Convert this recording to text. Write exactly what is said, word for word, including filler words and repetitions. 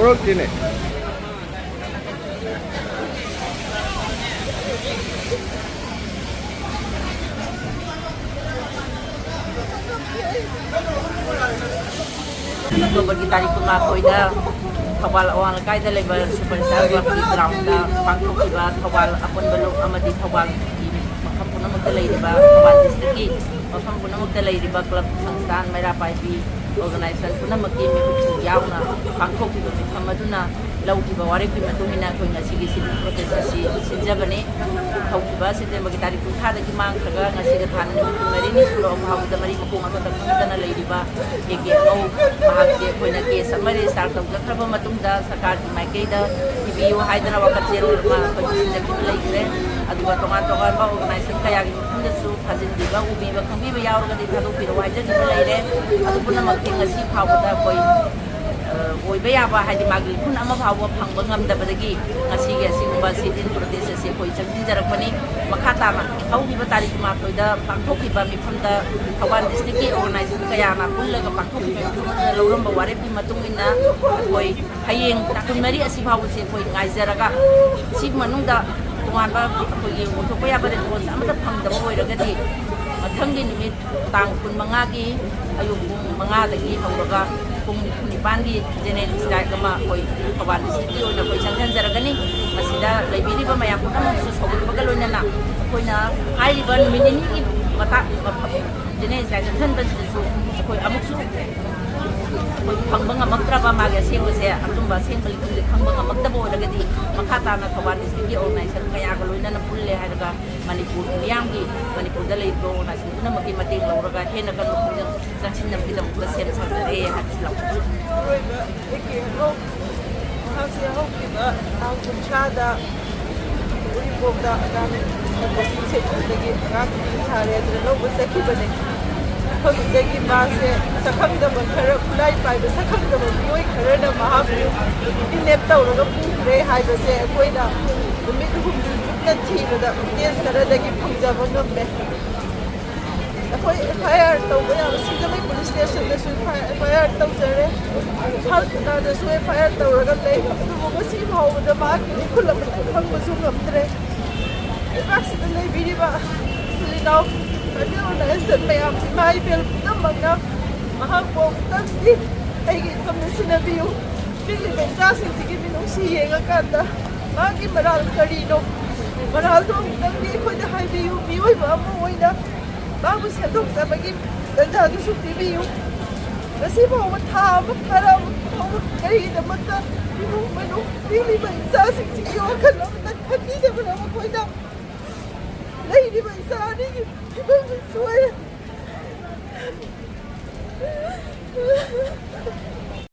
ꯊꯣꯛꯂꯛꯇꯦꯅꯦ꯫ ꯑꯣꯛꯇꯣꯕꯔꯒꯤ ꯇꯥꯔꯤꯛ ꯀꯨꯟꯃꯥꯊꯣꯏꯗ ꯊꯧꯕꯥꯜ ꯑꯋꯥꯡ ꯂꯩꯀꯥꯏꯗ ꯂꯩꯕ ꯁꯨꯄꯔ ꯁ꯭ꯇꯥꯔ ꯕꯛꯇꯤ ꯒ꯭ꯔꯥꯎꯟꯗ ꯄꯥꯡꯊꯣꯛꯈꯤꯕ ꯊꯧꯕꯥꯜ ꯑꯄꯨꯟꯕ ꯂꯨꯞ ꯑꯃꯗꯤ ꯊꯧꯕꯥꯜꯒꯤ ꯃꯐꯝ ꯄꯨꯝꯅꯃꯛꯇ ꯂꯩꯔꯤꯕ, ꯊꯧꯕꯥꯜ ꯗꯤꯁꯇ꯭ꯔꯤꯛꯀꯤ ꯃꯐꯝ ꯄꯨꯝꯅꯃꯛꯇ ꯂꯩꯔꯤꯕ ꯀ꯭ꯂꯕ, ꯁꯪꯁꯊꯥꯟ, ꯃꯩꯔꯥ ꯄꯥꯏꯕꯤ ꯑꯣꯔꯒꯅꯥꯏꯖꯦꯁꯟ ꯄꯨꯝꯅꯃꯛꯀꯤ ꯃꯤꯍꯨꯠꯁꯤꯡ ꯌꯥꯎꯅ ꯄꯥꯡꯊꯣꯛꯈꯤꯕ ꯃꯤꯐꯝ ꯑꯗꯨꯅ ꯂꯧꯈꯤꯕ ꯋꯥꯔꯦꯞꯀꯤ ꯃꯇꯨꯡ ꯏꯟꯅ ꯑꯩꯈꯣꯏ ꯉꯁꯤꯒꯤ ꯁꯤꯠ ꯏꯟ ꯄ꯭ꯔꯣꯇꯦꯁ ꯑꯁꯤ ꯁꯤꯟꯖꯕꯅꯤ꯫ ꯍꯧꯈꯤꯕ ꯁꯦꯞꯇꯦꯝꯕꯔꯒꯤ ꯇꯥꯔꯤꯛ ꯀꯨꯟꯊ꯭ꯔꯥꯗꯒꯤ ꯃꯥꯡꯈ꯭ꯔꯒ ꯉꯁꯤꯒ ꯊꯥꯅ ꯅꯨꯃꯤꯠ ꯀꯨꯟꯃꯔꯤꯅꯤ ꯁꯨꯔꯛꯑꯕ ꯐꯥꯎꯕꯗ ꯃꯔꯤ ꯃꯈꯣꯡ ꯑꯃꯠꯇ ꯈꯪꯗꯅ ꯂꯩꯔꯤꯕ ꯑꯦ ꯀꯦ ꯑꯉꯧ ꯃꯍꯥꯛꯁꯦ ꯑꯩꯈꯣꯏꯅ ꯀꯦꯁ ꯑꯃ ꯔꯦꯖꯤꯁꯇꯥꯔ ꯇꯧꯖꯈ꯭ꯔꯕ ꯃꯇꯨꯡꯗ ꯁꯔꯀꯥꯔꯒꯤ ꯃꯥꯏꯀꯩꯗ ꯊꯤꯕꯤꯌꯨ ꯍꯥꯏꯗꯅ ꯋꯥꯀꯠ ꯆꯦꯔꯣꯜ ꯑꯃ ꯑꯩꯈꯣꯏ ꯄꯤꯁꯤꯟꯖꯈꯤꯕ ꯂꯩꯈ꯭ꯔꯦ꯫ ꯑꯗꯨꯒ ꯇꯣꯉꯥꯟ ꯇꯣꯉꯥꯟꯕ ꯑꯣꯔꯒꯅꯥꯏꯖꯦꯁꯟ ꯀꯌꯥꯒꯤ ꯃꯐꯝꯗꯁꯨ ꯊꯥꯖꯤꯟꯕꯤꯕ, ꯎꯕꯤꯕ, ꯈꯪꯕꯤꯕ ꯌꯥꯎꯔꯒꯗꯤ ꯊꯥꯗꯣꯛꯄꯤꯔꯛꯎ ꯍꯥꯏꯖꯈꯤꯕ ꯂꯩꯔꯦ꯫ ꯑꯗꯨ ꯄꯨꯝꯅꯃꯛꯇꯤ ꯉꯁꯤ ꯐꯥꯎꯕꯗ ꯑꯩꯈꯣꯏ, ꯑ, ꯑꯣꯏꯕ ꯌꯥꯕ, ꯍꯥꯏꯗꯤ ꯃꯥꯒꯤ ꯂꯤꯈꯨꯟ ꯑꯃ ꯐꯥꯎꯕ ꯐꯪꯕ ꯉꯝꯗꯕꯗꯒꯤ ꯉꯁꯤꯒꯤ ꯑꯁꯤꯒꯨꯝꯕ ꯁꯤꯠ ꯏꯟ ꯄ꯭ꯔꯣꯇꯦꯁ ꯑꯁꯤ ꯑꯩꯈꯣꯏ ꯆꯪꯁꯤꯟꯖꯔꯛꯄꯅꯤ꯫ ꯃꯈꯥ ꯇꯥꯅ ꯍꯧꯈꯤꯕ ꯇꯥꯔꯤꯛ ꯀꯨꯟꯃꯥꯊꯣꯏꯗ ꯄꯥꯡꯊꯣꯛꯈꯤꯕ ꯃꯤꯐꯝꯗ ꯊꯧꯕꯥꯜ ꯗꯤꯁꯇ꯭ꯔꯤꯛꯀꯤ ꯑꯣꯔꯒꯅꯥꯏꯖꯦꯁꯟ ꯀꯌꯥꯅ ꯄꯨꯜꯂꯒ ꯄꯥꯡꯊꯣꯛꯈꯤꯕ ꯃꯤꯐꯝ ꯑꯗꯨꯗ ꯂꯧꯔꯝꯕ ꯋꯥꯔꯦꯞꯀꯤ ꯃꯇꯨꯡ ꯏꯟꯅ ꯑꯩꯈꯣꯏ ꯍꯌꯦꯡ ꯇꯥꯡ ꯀꯨꯟꯃꯔꯤ ꯑꯁꯤ ꯐꯥꯎꯕꯁꯦ ꯑꯩꯈꯣꯏ ꯉꯥꯏꯖꯔꯒ, ꯁꯤꯒꯤ ꯃꯅꯨꯡꯗ ꯇꯣꯉꯥꯟꯕ ꯑꯩꯈꯣꯏꯒꯤ ꯑꯣꯏꯊꯣꯛꯄ ꯌꯥꯕ ꯔꯦꯁꯄꯣꯟꯁ ꯑꯃꯠꯇ ꯐꯪꯗꯕ ꯑꯣꯏꯔꯒꯗꯤ, ꯃꯊꯪꯒꯤ ꯅꯨꯃꯤꯠ ꯇꯥꯡ ꯀꯨꯟꯃꯉꯥꯒꯤ ꯑꯌꯨꯛ ꯄꯨꯡ ꯃꯉꯥꯗꯒꯤ ꯍꯧꯔꯒ ꯄꯨꯡ ꯅꯤꯐꯨ ꯅꯤꯄꯥꯟꯒꯤ ꯖꯦꯅꯦꯔꯦꯜ ꯁ꯭ꯇ꯭ꯔꯥꯏꯛ ꯑꯃ ꯑꯩꯈꯣꯏ ꯊꯧꯕꯥꯜ ꯗꯤꯁꯇ꯭ꯔꯤꯛꯀꯤ ꯑꯣꯏꯅ ꯑꯩꯈꯣꯏ ꯆꯪꯁꯤꯟꯖꯔꯒꯅꯤ꯫ ꯃꯁꯤꯗ ꯂꯩꯕꯤꯔꯤꯕ ꯃꯌꯥꯝ ꯄꯨꯝꯅꯃꯛꯁꯨ ꯁꯧꯒꯠꯄꯒ ꯂꯣꯏꯅꯅ ꯑꯩꯈꯣꯏꯅ ꯍꯥꯏꯔꯤꯕ ꯅꯨꯃꯤꯠ ꯅꯤꯅꯤꯒꯤ ꯃꯇꯥꯡ, ꯃꯐꯝ, ꯖꯦꯅꯦꯔꯦꯜ ꯁ꯭ꯇ꯭ꯔꯥꯏꯛ ꯆꯪꯁꯤꯟꯕꯁꯤꯗꯁꯨ ꯑꯩꯈꯣꯏ ꯑꯃꯨꯛꯁꯨ ꯑꯩꯈꯣꯏ ꯐꯪꯕ ꯉꯝꯃꯛꯇ꯭ꯔꯕ, ꯃꯥꯒꯤ ꯑꯁꯦꯡꯕꯁꯦ, ꯑꯆꯨꯝꯕ ꯑꯁꯦꯡꯕ ꯂꯤꯛꯁꯦ ꯈꯪꯕ ꯉꯝꯃꯛꯇꯕ ꯑꯣꯏꯔꯒꯗꯤ, ꯃꯈꯥ ꯇꯥꯅ ꯊꯧꯕꯥꯜ ꯗꯤꯁꯇ꯭ꯔꯤꯛꯀꯤ ꯑꯣꯔꯒꯅꯥꯏꯖꯦꯁꯟ ꯀꯌꯥꯒ ꯂꯣꯏꯅꯅ ꯄꯨꯜꯂꯦ ꯍꯥꯏꯔꯒ ꯃꯅꯤꯄꯨꯔ ꯃꯤꯌꯥꯝꯒꯤ, ꯃꯅꯤꯄꯨꯔꯗ ꯂꯩꯔꯤꯕ ꯑꯣꯔꯒꯅꯥꯏꯖꯦꯁꯟ ꯄꯨꯝꯅꯃꯛꯀꯤ ꯃꯇꯦꯡ ꯂꯧꯔꯒ ꯍꯦꯟꯅ ꯀꯟꯕ ꯈꯣꯡꯖꯪ ꯆꯪꯁꯤꯟꯅꯕꯒꯤꯗꯃꯛꯇ ꯁꯦꯝ ꯁꯥꯖꯔꯦ ꯍꯥꯏꯕꯁꯤ ꯂꯧꯖꯩ꯫ ꯑꯔꯣꯏꯕ ꯑꯩꯒꯤ ꯍꯦꯔꯣ, ꯃꯍꯥꯛꯁꯦ ꯍꯧꯈꯤꯕ ꯇꯥꯡ ꯀꯨꯟꯊ꯭ꯔꯥꯗ ꯎꯔꯤꯄꯣꯛꯇ ꯑꯉꯥꯡ ꯀꯣꯆꯤꯡ ꯁꯦꯟꯇꯔꯗꯒꯤ ꯑꯉꯥꯡꯁꯤꯡ ꯊꯥꯔꯦ ꯑꯗꯨꯅ ꯂꯧꯕ ꯆꯠꯈꯤꯕꯅꯦ꯫ ꯃꯐꯝꯗꯨꯗꯒꯤ ꯃꯥꯁꯦ ꯁꯛꯈꯪꯗꯕ ꯈꯔ, ꯈꯨꯠꯂꯥꯏ ꯄꯥꯏꯕ ꯁꯛꯈꯪꯗꯕ ꯃꯤꯑꯣꯏ ꯈꯔꯅ ꯃꯍꯥꯛꯄꯨ ꯀꯤꯗꯅꯦꯞ ꯇꯧꯔꯒ ꯄꯨꯈ꯭ꯔꯦ ꯍꯥꯏꯕꯁꯦ ꯑꯩꯈꯣꯏꯅ ꯅꯨꯃꯤꯠ ꯍꯨꯝꯅꯤ ꯆꯨꯞꯅ ꯊꯤꯕꯗ ꯐꯨꯇꯦꯖ ꯈꯔꯗꯒꯤ ꯐꯪꯖꯕ ꯉꯝꯃꯦ꯫ ꯑꯩꯈꯣꯏ ꯑꯦꯐ ꯑꯥꯏ ꯑꯥꯔ ꯇꯧꯕ ꯌꯥꯕ ꯁꯤꯡꯖꯃꯩ ꯄꯨꯂꯤꯁ ꯁꯤꯗꯁꯨ ꯑꯦꯐ ꯑꯥꯏ ꯑꯥꯔ ꯇꯧꯖꯔꯦ, ꯊꯥꯡꯒꯗꯁꯨ ꯑꯦꯐ ꯑꯥꯏ ꯑꯥꯔ ꯇꯧꯔꯒ ꯂꯩ꯫ ꯑꯗꯨꯕꯨ ꯉꯁꯤ ꯐꯥꯎꯕꯗ ꯃꯍꯥꯛꯀꯤ ꯃꯤꯈꯨꯜ ꯑꯃꯠꯇ ꯐꯪꯕꯁꯨ ꯉꯝꯗ꯭ꯔꯦ꯫ ꯂꯩꯕꯥꯛꯁꯤꯗ ꯂꯩꯕꯤꯔꯤꯕ ꯏꯆꯤꯜ ꯏꯅꯥꯎ, ꯇ꯭ꯔꯥꯏꯕꯦꯜ ꯑꯣꯔꯒꯅꯥꯏꯖꯦꯁꯟ ꯃꯌꯥꯝ, ꯏꯃꯥ ꯏꯕꯦꯜ ꯄꯨꯝꯅꯃꯛꯅ ꯃꯍꯥꯛꯄꯨ ꯑꯃꯨꯛꯇꯪꯗꯤ ꯑꯩꯒꯤ ꯏꯐꯝꯗ ꯁꯤꯟꯅꯕꯤꯌꯨ꯫ ꯄꯤꯛꯂꯤꯕ ꯏꯆꯥꯁꯤꯡꯁꯤꯒꯤ ꯃꯤꯅꯨꯡꯁꯤ ꯌꯦꯡꯉꯀꯥꯟꯗ ꯃꯥꯒꯤ ꯃꯔꯥꯜ ꯀꯔꯤꯅꯣ? ꯃꯔꯥꯜꯗꯣ ꯑꯃꯨꯛꯇꯪꯗꯤ ꯑꯩꯈꯣꯏꯗ ꯍꯥꯏꯕꯤꯌꯨ꯫ ꯃꯤꯑꯣꯏꯕ ꯑꯃ ꯑꯣꯏꯅ ꯃꯥꯕꯨ ꯁꯦꯝꯗꯣꯛꯆꯕꯒꯤ ꯇꯟꯖꯥꯗꯨꯁꯨ ꯄꯤꯕꯤꯌꯨ꯫ ꯉꯁꯤ ꯐꯥꯎꯕ ꯊꯥ ꯑꯃ ꯐꯥꯔꯛꯑꯕ ꯐꯥꯎꯕ ꯀꯔꯤꯒꯤꯗꯃꯛꯇ ꯏꯃꯨꯡ ꯃꯅꯨꯡ ꯄꯤꯛꯂꯤꯕ ꯏꯆꯥꯁꯤꯡꯁꯤꯒꯤ ꯋꯥꯈꯜ ꯑꯃꯇ ꯈꯟꯕꯤꯗꯕꯅ ꯃꯈꯣꯏꯅ ꯂꯩꯔꯤꯕ ꯏꯆꯥ ꯑꯅꯤꯒꯤ ꯐꯤꯕꯝꯁꯨ ꯁꯣꯏꯔꯦ꯫